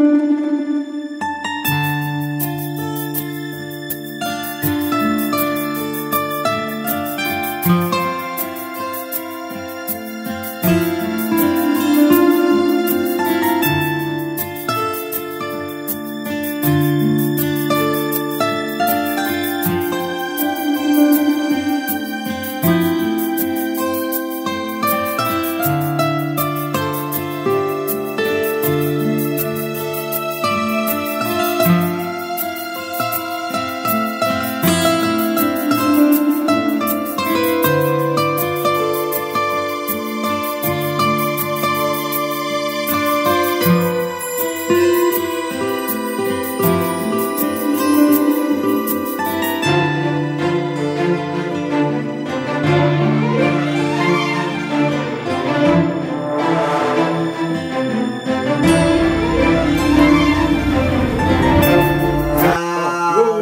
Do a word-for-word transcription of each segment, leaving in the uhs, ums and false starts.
Ah,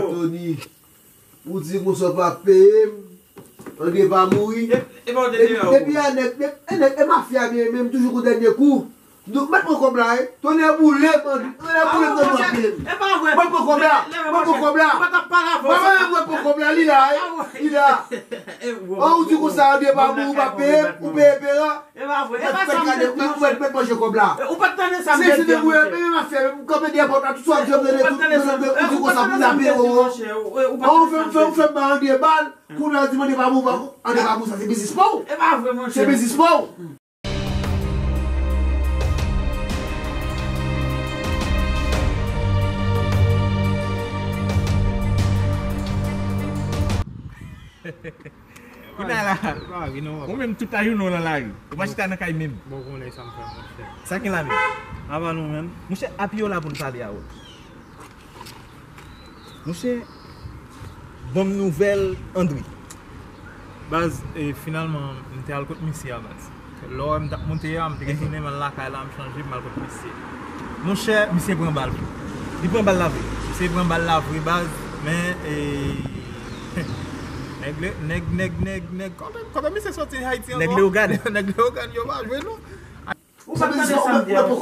Tony. Ou di konsa w pa peye m, Andre pa mouri. E, e pa w te devan. Depi a nèg, e, e nèg, e mafya m ye, men m toujou kou dènye kou. Nou, mèt pran kòb la, wi. Tonnè boule m, Andre, tonnè boule m, Andre pa peye m. E pa vre. Mwen pran kòb la, mwen pran kòb la. Ou pa t ap pale avè w. Mwen, mwen, mwen pran kòb la, li la, wi. Li la. Oh, ou di konsa, Andre pa mouri, ou pa peye m, ou peye pera. E pa vre. E pa sa m te di, monchè. Mèt, mèt manje kòb la. Ou pa t tande sa m te di a, monchè. Se, se te pou mwen, men mafya, m kanpe dèyè pòt la, tout sa w di, m tande tout, m tande, ou di konsa pou n ape, o, o. Ou fè, ou fè, ou fè m ba Andre bal, kounye a w di m Andre pa bon, pa bon. Andre pa bon, sa se biznis pa w. E pa vre, monchè. Se biznis pa w. Kounye a la, ou menm tout lajounen w nan lari. Ou pa chita nan kay menm. Bon, konnen sa m fè, monchè. Sa gen la menm? Apa nou menm? Monchè, apiye w la pou n pale a ou. Monchè, ban m nouvèl Andre. Baz, e, finalman, m te al kot misye a, baz. Lè w wè m t ap monte a, m te gen tounen, m al lakay la, m chanje, m al kot misye. Monchè, misye pran bal. Li pran bal la vre. Misye pran bal la vre, baz, men, e, nèg, nèg, nèg, nèg, nèg, nèg, kote, kote misye soti Ayiti ankò? Nèg Leyogàn. Nèg Leyogàn, yo pa jwe, non. Ou pa t tande sa m di a, monchè. Ou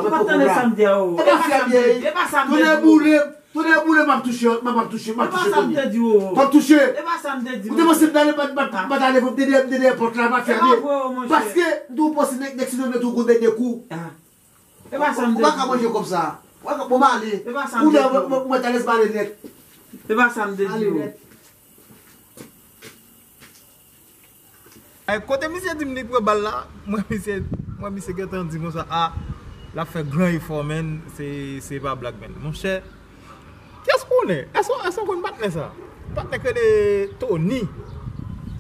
pa t tande sa m di a, o. E pa sa m te di, e pa sa m te di, o. Tonnè boule m, tonnè boule m, m ap touche, m ap, m ap touche, m ap touche Tony. M ap touche. E pa sa m te di, o. Ou te panse m t ale, m pa t, m pa t, m pa t ale, m te dèyè, m te dèyè pòt la, m ap fèmen. E pa vre, o, monchè. Paske m te panse nèg, nèg si nou mete w gon dènye kou. Ah. E pa sa m te di. Ou pa ka manje kòb sa. Ou pa ka, bon, m ale. E pa sa m te di, o. Ou mwen, mwen, mwen t alèz m ale nèt. E pa sa m te di, o. Ale nèt. Ay, kote misye di m li pran bal la, mwen misye, mwen misye gentan di konsa, a, l ap fè gran efò, menn, se, se pa blag, menn. Monchè, kiyès konnen? Èske, èske w konn patnè sa? Patnè k rele Tony.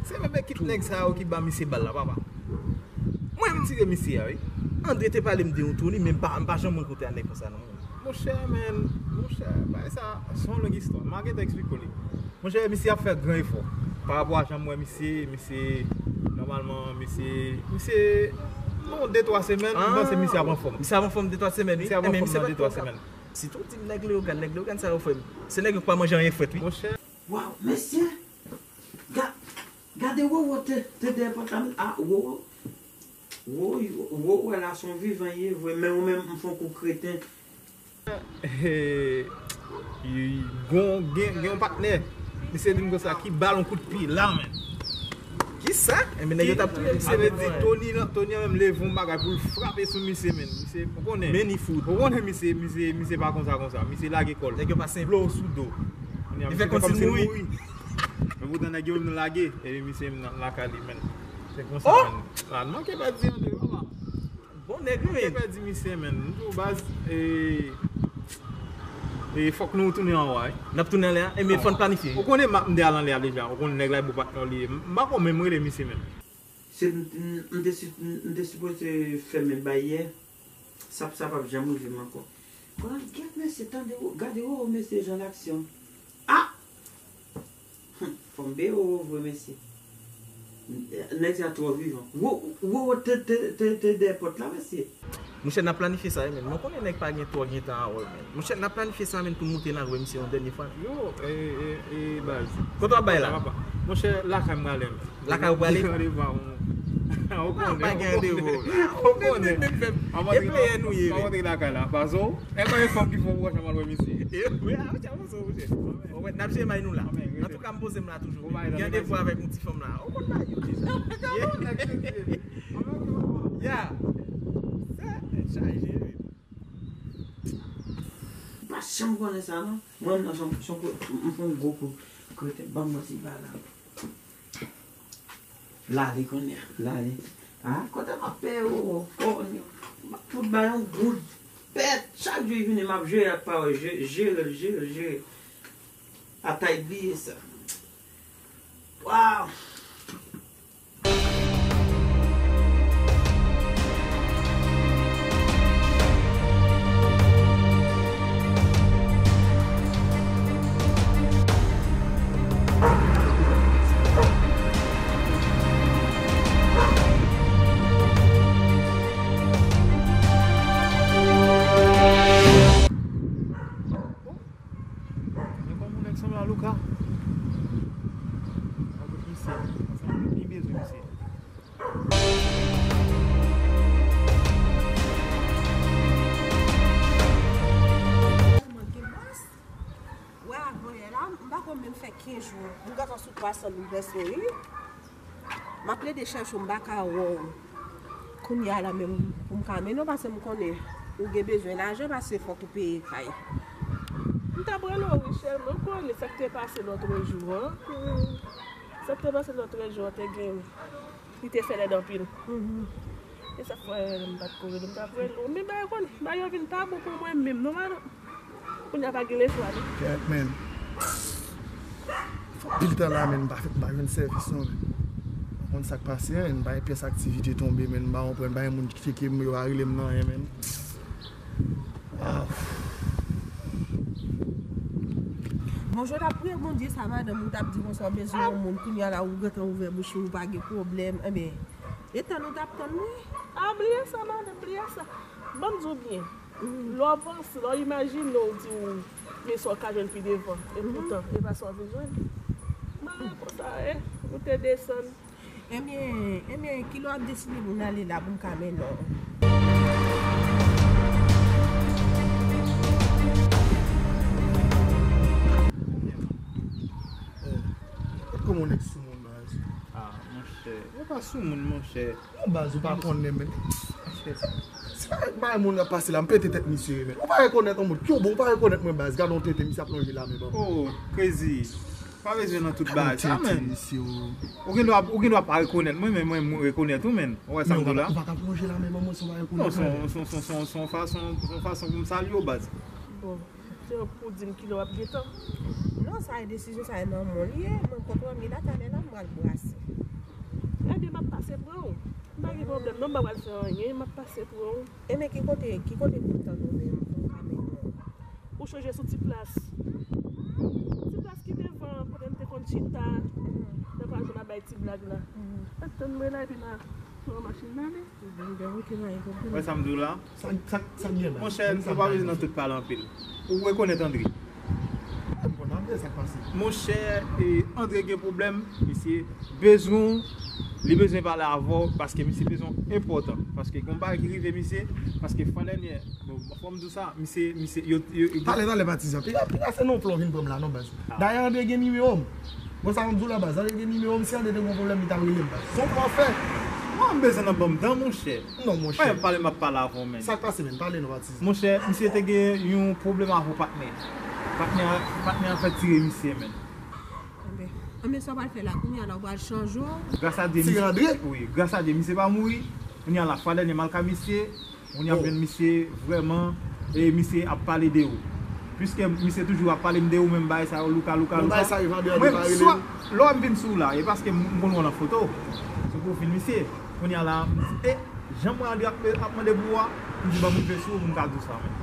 Se menm ekip nèg sa yo ki ba misye bal la, papa. Mwen, m tire misye a, wi. Andre te pale m de yon Tony, men m pa, m pa janm rankontre a nèg konsa, non. Monchè, menn, monchè, bagay sa, se yon long istwa. M a gentan eksplike w li. Monchè, misye ap fè gran efò. Pa rapò a jan m wè misye, misye, nòmalman, misye, misye, nan de twa semèn, m panse misye ap anfòm. Misye ap anfòm de twa semèn, wi. Misye ap anfòm nan de twa semèn. Sitou w di m nèg Leyogàn, nèg Leyogàn sa yo, frè m. Se nèg yo k pa manje anyen frèt, wi. Monchè. Waw, mesye! Ga-, gade Wowo te, te dèyè pòt la, men, a, Wowo. Wowo, Wowo, la se yon vivan ye, vre, men ou menm, m fè yon kou kreten. Gon, gen, gen yon patnè. Misye di m konsa, ki ba l yon kout pye la, menn. Kisa? Enben, nèg yo t ap touye misye, menn. Misye di Tony, Tony an menm leve yon bagay pou l frape sou misye, menn. Misye, ou konnen. Men ni fout. Ou konnen misye, misye, misye pa konsa, konsa. Misye lage kò l. Nèg yo pa senp. Blow sou do. Li fè kòmsi l mouri. Men poutan nèg yo menm lage. Epi misye menm nan lakay li, menn. Se konsa, menn. La, n manke pèdi an de, papa. Bon nèg, wi, men. Pèdi misye, menn. M di w baz, e, e, fòk nou tounen anwo a, wi. N ap tounen anlè a? Enben, fò n planifye. Ou konnen m ap, m te al anlè a deja. Ou konnen nèg la e bon patnè w li ye. M, m pa ko menm rele misye menm. Se, m, m, m te si, m, m te sipoze fèmen bay yè. Sa, sa p ap janm rive m ankò. Pran, gad mesye, tande, gade, o, mesye, jan l aksyon. A! Humm, fò m peye Wowo vre, mesye. Nèg sa twò vivan. Wo-, Wowo te, te, te, te dèyè pòt la, mesye. Monchè, n ap planifye sa, wi, menn. Mwen konnen nèg pa gen twò gen tan a wè, menn. Monchè, n ap planifye sa, menn, pou n moute n al wè misye yon dènye fwa. Yo, e, e, e, baz. Kote w ap bay la? Monchè, lakay m prale, menn. Lakay ou prale? Randevou a yon Ou konnen, pa gen randevou. Ou konnen. Menm, menm, menm, e pleyè nou ye, wi. M ap antre lakay la. Pazo, e konbyen fanm ki fè w wè chanm al wè misye? E, wi, a, w ap wè, monchè. Ou wè, n ap jere may nou la. Antouka, m poze m la toujou. Gen randevou avèk yon ti fanm la. Ou konn bagay yo deja. Ya. Sa tèt chaje, wi. M pa janm konnen sa, non. Mwen, m nan son, son, m fè yon gwo kou kreten. Ban m mwen ti bagay. Lale kounye a, lale. Ah, kote m ap peye ou, ou, ou, m ap fout bay yon goud pèt. Chak jou li vini, m ap jere ak pawòl, je-, jere l, jere l, jere l. Atay bliye sa. Waw! Men kòman nèg sanble a Luka. Mwen kout misye. Ansanm li bezwen misye. Manke bòs. Wè, avan yè la, m pa konn menm fè kenz jou. M gentan sou twa san douz pèsòn, wi. M ap plede chèche w, m pa ka wè w. Kounye a la menm, pou m ka mennen w, paske m konnen ou gen bezwen lajan, paske fòk ou peye kay. M t ap rele w, wi, cheri, men w konnen sa k te pase lòtrejou an. Sa k te pase lòtrejou an te gen, li te fè lèd anpil. E sa k fè m pa t ko rele w, m t ap rele w. Men bagay konn, bagay yo vin pa bon pou mwen menm, non, madanm? Kounye a pa gen lespwa, non. Kèt, men. Fè anpil tan la, men, m pa fè, m pa jwenn sèvis, non, men. Ou konn sa k pase, men, m pa gen pyès aktivite tonbe, men, m pa konprann, m pa gen moun ki tcheke m, yo pa rele m nan anyen, men. Ah. Bon, jodi a, priyè Bondye sa, madanm, ou t ap di konsa, w bezwen yon moun, kounye a la, ou gentan ouvè bouch ou, ou pa gen pwoblèm, enben, e tann ou t ap tann, wi. Ah, bliye sa, madanm, bliye sa. Ban m di w byen. Lè w panse, lè w imajine w di w gen sa w ka jwenn pi devan, epoutan, e pa sa w vin jwenn. Malè konsa, e, ou te desann. Ebyen, ebyen, kilè w ap deside pou n ale la pou m ka mennen w? Kòman nèg sou moun, baz? Ah, monchè. Yo pa sou moun, monchè. Non, baz, ou pa konnen, men. Se pa bay moun ap pase la, m pete tèt misye, men. Ou pa rekonèt yon moun. Kyobo, ou pa rekonèt mwen, baz. Gade yon tenten, misye ap lonje la, men, ban mwen. Oh, crazy. Pa bezwen nan tout bagay sa, men. Ou gen dwa, ou gen dwa pa rekonèt mwen, men mwen, mwen rekonèt ou, men. Ou wè sa m di w la? Ou pa ka lonje la, men, ban mwen, si w pa rekonèt mwen. Non, se yon, se yon, se yon, se yon, se yon fason, se yon fason pou m salye w, baz. Bon. Se pou w di m kilè w ap gentan. Non, sa e desizyon, sa e nan men w li ye. Mwen kontwòl li la, talè la, m pral brase. Ebyen, m ap pase pran w. M pa gen pwoblèm, non, m pa pral fè anyen, m ap pase pran w. Ebyen, ki kote, ki kote pou m tann ou menm, pou m ka mennen w? Ou chonje sou ti plas. Ti plas ki devan, kote n te konn chita. Nan paj la bay ti blag la. Tann mwen la, epi n a pran machin n ale. Wè sa m di w la? Sa, sa, sa gen la. Monchè, nou pa bezwen nan tout pale anpil. Ou rekonèt André? M konn André, sa k pase? Monchè, e, André gen pwoblèm, misye bezwen w, li bezwen pale avè w, paske misye bezwen w enpòtan. Paske gen yon bagay ki rive misye, paske fwa dènyè, bon, fò m di w sa, misye, misye, yo, yo, yo. Talè, talè, patizan. Piga, piga se non plan w vin pran m la, non, baz. Dayè, André gen nimewo m. Bon, sa m ap di w la, baz. André gen nimewo m. Si André te gen yon pwoblèm, li t ap rele m, baz. Se yon plan w fè. Mwen, m bezwen nan ban m dan, monchè. Non, monchè. Mwen, pale, m ap pale avè w, men. Sa k pase, men? Pale non, patizan. Monchè, misye te gen yon pwoblèm avè patnè. Patnè a, patnè a fè tire misye, men. Anben, anben, sa w pral fè la, kounye a la, w pral chanje w. Gras a Dye, misye, wi, gras a Dye, misye pa mouri. Kounye a la, fwa dènyè m al ka misye, kounye a m jwenn misye vrèman, e misye ap pale de ou. Piske misye toujou ap pale m de ou, menm bagay sa yo, Luka, Luka, Luka. Mwen, swa, lè w m vin sou la, e paske m, m konn wè w nan foto, sou pwofil misye. Kounye a la, m di, e, jan mwen André ap, ap mande pou ou a, m di, ban m rive sou ou pou m ka di w sa, men.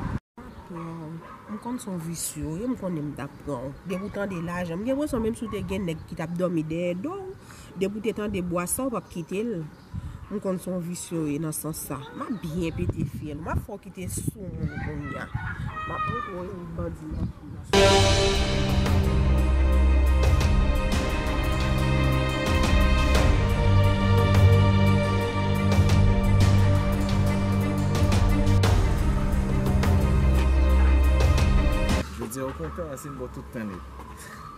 Pran w. M konn se yon visye w ye, m konnen m t ap pran w. Depi w tande lajan, m gen enpresyon menm si w te gen nèg ki t ap dòmi dèyè do w, depi w te tande bwa sa, w p ap kite l. M konn se yon visye w ye nan sans sa. M ap byen pete fyèl ou. M ap fè w kite soumoun kounye a. M ap montre w yon bandi nan fou nan. Ou kontan, se m ba w tout tan nèt.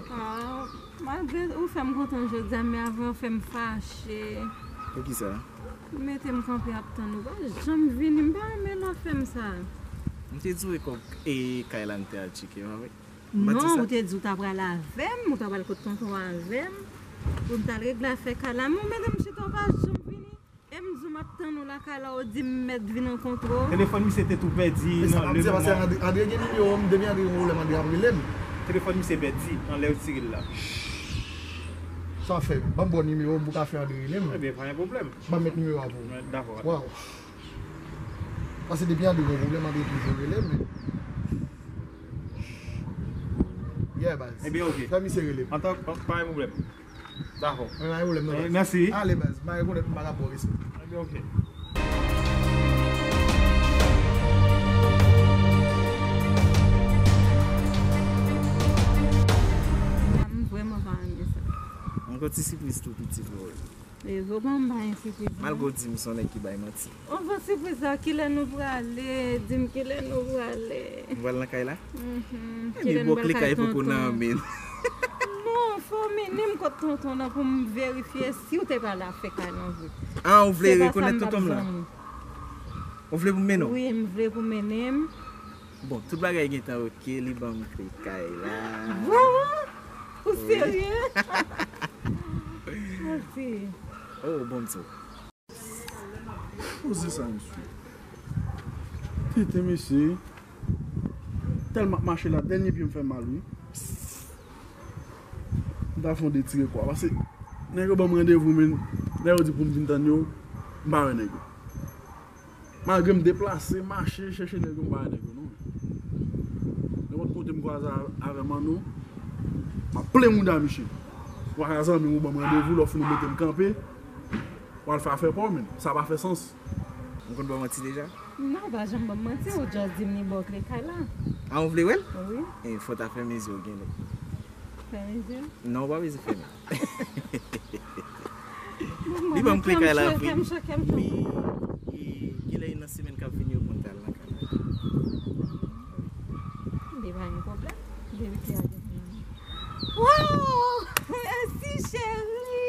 Ah, malgre ou fè m kontan jodi a, men avan w fè m fache. Poukisa? Ou mete m kanpe ap tann ou. Pa janm vini, m pa renmen lè w fè m sa. M te di w e kòb e kay la m te al tcheke, pa vre? Non, ou te di w ta pral avè m, ou ta pral kot tonton avè m. Pou m t al regle afè kay la, men ou mete m chita, ou pa janm vini. E m di w m ap tann ou lakay la, ou di m mèt vin rankontre w. Telefòn misye te tou pèdi nan le moman. Andre, gen nimewo m, depi Andre gen pwoblèm, Andre ap rele m. Telefòn misye pèdi, anlè yo tire l la. Sa fè, ban m ba w nimewo m pou ka fè Andre rele m. Ebyen, pa gen pwoblèm. Ban m met nimewo a pou ou. Dakò. Waw. Paske depi Andre gen pwoblèm, Andre toujou rele m, men. Yeah, baz. Ebyen, oke. Fè misye rele m. Antan, pa gen pwoblèm. Dakò. Mwen pa gen pwoblèm, non, baz. Mèsi. Ale, baz. M pa rekonèt m pa ka ba w respè. Ebyen, oke. M vrèman pa renmen sa. Mwen gon ti sipriz tou piti pou ou. Ezo pa m bay sipriz, non. Malgre w di m se yon nèg ki bay manti. On fè sipriz la, kilè nou prale? Di m kilè nou prale. Nou pral nan kay la? Mhm. Kilè nou pral kay tonton? Ebyen, bòk li kay poko nan men. Non, fò w mennen m kot tonton nan pou m verifye si w te pral afè kay lan vre. Ah, ou vle rekonèt tonton m lan? Ou vle pou m mennen w? Wi, m vle pou w mennen m. Bon, tout bagay gentan oke, li ban m kle kay la. Vrèman? Ou serye? Mèsi. Oh, bon, m sou. Poze sa, mesye. Tenten, mesye. Tèlman ap mache la, dènye pye m fè mal, wi. M ta fè yon detire kwa. Paske, nèg yo ban m randevou, men, lè yo di pou m vin tann yo, m pa wè nèg yo. Malgre m deplase, mache, chèche nèg yo, m pa wè nèg yo, non. Nenpòt kote m kwaze a-, avè Manno, m ap plen mouda misye. W a zanmi m, ou ban m randevou, lè w fin ou mete m kanpe, w al fè afè pa w, men sa pa fè sans. M konn ba w manti deja? Non, ou pa janm ban m manti, ou just di m li ba w kle kay la. Ah, ou vle wè l? Wi. E, fò w ta fèmen zye w genlè. Fèmen zye m? Non, ou pa bezwen fèmen. Li ban m kle kay la vre. Men, e, genlè nan semèn k ap vini yo konn t al nan kay la. Li pa gen pwoblèm. Depi ki a gen. Wow! Mèsi, cheri!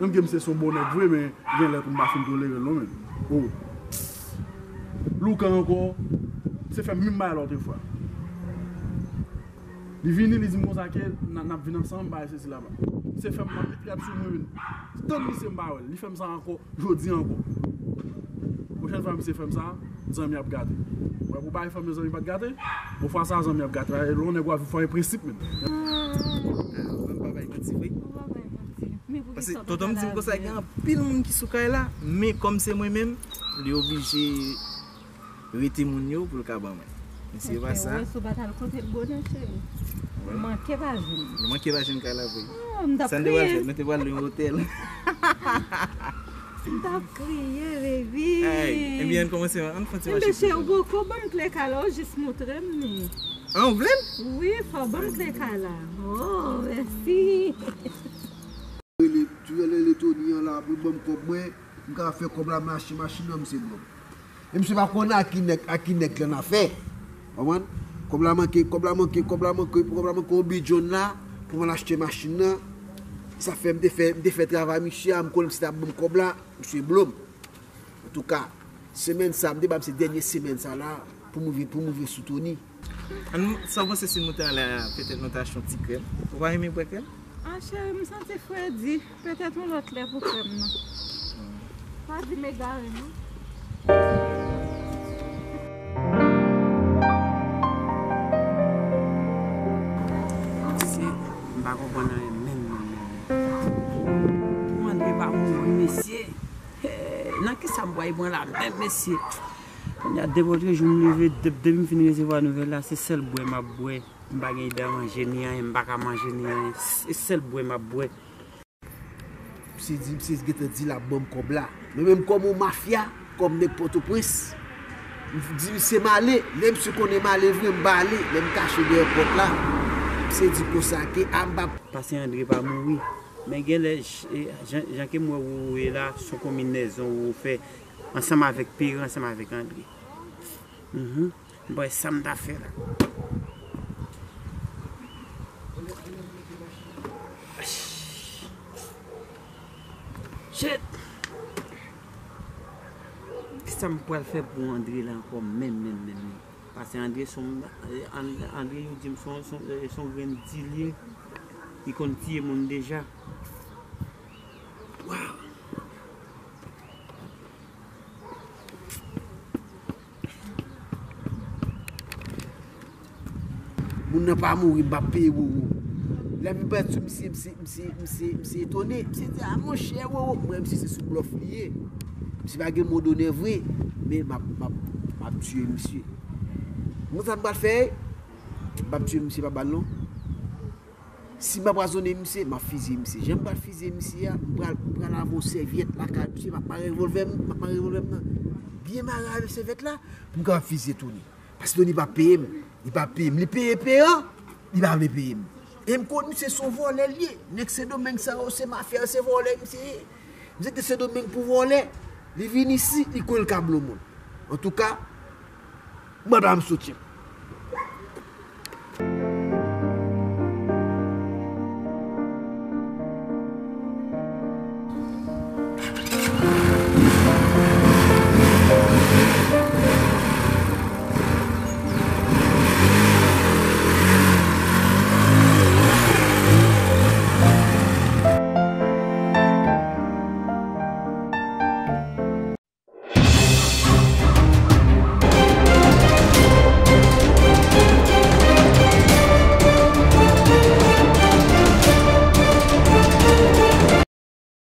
Menm ke misye se yon bon nèg vre, men gen lè tou m pa fin tolere l non, men. Oh. Louka ankò, se fè menm bagay la lòt fwa. Li vini, li di m konsa ke n a, n ap vin ansanm, bagay sesi la ba. Se fè m ap met rad sou mwen, men. Tann misye m pa wè l. Li fè m sa ankò, jodi ankò. Pwochèn fwa misye fè m sa, zanmi ap gate. Wè, pou bay fanmi zanmi pa t gate, bon, fwa sa zanmi ap gate. Lè yon nèg w ap viv fò gen prensip, men. Ah, ou menm pa bay manti vre. Ou pa bay manti. Paske tonton m di m konsa gen anpil moun ki sou kay la, men kòm se mwen menm, li oblije rete moun yo pou l ka ban mwen. Men si e pa sa. Ou wè si w pa t al kote l bonè, cheri. Ou manke pa jwenn. Nou manke pa jwenn kay la vre. Oh, m t ap kriye. Sa n te pral fè? Nou te pral lwe yon otèl. M t ap kriye, baby. Ay, ebyen, ann kòmanse, ann fè ti mache. Ebyen, cheri, ou poko ban m kle kay la, ou jis montre m li. Ah, ou vle l? Wi, fò w ban m kle kay la. Oh, mèsi. Rele, ti rele Tony an la, pou l ban m kòb mwen, m ka fè kòb la mache, machin nan, misye blo m. E misye pa konn a ki nèg, a ki nèg lan afè. Konprann? Kòb la manke, kòb la manke, kòb la manke, kòb la manke yon bidon la, pou mwen achte machin nan. Sa fè m te fè, m te fè travay misye a, m konnen misye t ap ban m kòb la, misye blo m. Antouka, semèn sa, m te ba misye dènye semèn sa la, pou m rive, pou m rive sou Tony. Ann, sa w panse si nou te anlè a, petèt nou te achte yon ti krèm? Ou pa renmen bwè krèm? Ah, cheri, m santi fredi. Petèt yon lòt lè pou krèm nan. Pa di m egare, non. Mesye, m pa konprann anyen menm, menm, menm. Pou Andre pa mouri, mesye. Hey, nan kisa m pral pran la menm, mesye? Kounye a, depi lòt jou m leve, de-, depi m fin resevwa nouvèl la, se sèl bwè m ap bwè. M pa gen ide a manje ni anyen, m pa ka manje ni anyen. Se sèl bwè m ap bwè. Misye di, misye gentan di l ap ban m kòb la. Men menm kòm yon mafya, kòm nèg Pòtoprens, m di misye m ale. Lè misye konnen m ale vre, m pa ale. Lè m kache dèyè pòt la, misye di konsa ke a m p ap. Pase Andre pa mouri. Men genlè, j-, e, jan, jan ke m wè ou ye la, se yon konbinezon ou fè ansanm avèk Pere, ansanm avèk Andre. Mhm. Bon, sa m ta fè la. Shit! Kisa m pral fè pou Andre la ankò menm, menm, menm, menm? Paske Andre son, An- Andre yo di m son, son, eh, son grenn di l ye. Li konn tiye moun deja. Wow! Moun nan pa mouri, m p ap peye Roro. Lè m pral sou misye, misye, misye, misye, misye etone. Misye di, a monchè, Roro. M wè misye se sou blòf li ye. Misye pa gen mo donè vre, men m ap, m ap, m ap tiye misye. Mwen sa m pral fè, m p ap tiye misye pa bal non. Si m apwazonnen misye, m ap fizye misye. Jan m pral fizye misye a, m pral, m pral avè yon sèvyèt lakay misye, m ap mare revòlvè m, m ap mare revòlvè m nan. Byen mare avèk sèvyèt la, pou m kapab fizye Tony. Paske Tony pa peye m. Li pa peye m. Li peye peyan, li pa vle peye m. E m konn misye se yon vòlè l ye. Nèg Sendomeng sa yo se mafya, se vòlè misye ye. Misye te Sendomeng pou vòlè. Li vin isi, li kwè l ka blo moun. Antouka, manda m soutyen.